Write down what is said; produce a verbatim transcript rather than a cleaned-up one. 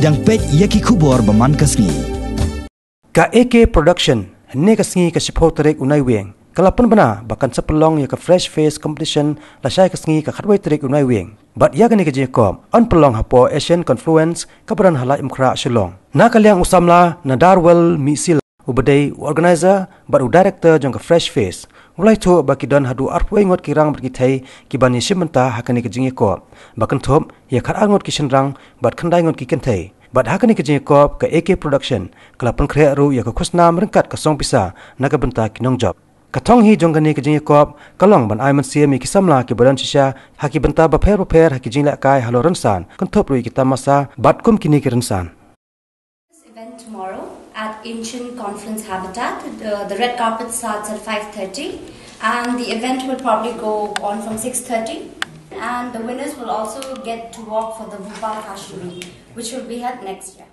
Dang peit ïa ki khubor ba man ka sngi. Ka A K Production, hynne ka sngi ka shiphew tarik u Naiwieng, ka la pynbna ba kan sa pynlong ïa ka Fresh Face Competition lashai ka sngi ka khatwei tarik u Naiwieng. Bad ïa kane ka jingïakop yn pynlong hapoh Asian Confluence kaba don ha Laitumkhrah, Shillong. Na ka liang u samla Nadarwel Mihsila, uba dei u organizer bad u director jong ka Fresh Face, u la ïathuh ba ki don haduh arphew ngut ki rang bad ki thei ki ban ïashim bynta ha kane ka jingïakop, ba kynthup ïa khatar ngut ki shynrang bad khyndai ngut ki kynthei. Bad ha kane ka jingïakop ka A K Production ka la pynkhreh ruh ïa ka khusnam ryngkat ka song pisa na ka bynta ki nongjop. Ka thong hi jong kane ka jingïakop ka long ban ai mynsiem ïa ki samla kiba don shisha ha ki bynta bapher bapher ha ki jinglehkai halor rynsan, kynthup ruh ïa ki tamasa bad kum kine ki rynsan. This event tomorrow at Ancient Confluence Habitat, the, the red carpet starts at five thirty, and the event will probably go on from six thirty. And the winners will also get to walk for the Bhopal Fashion Week, which will be held next year.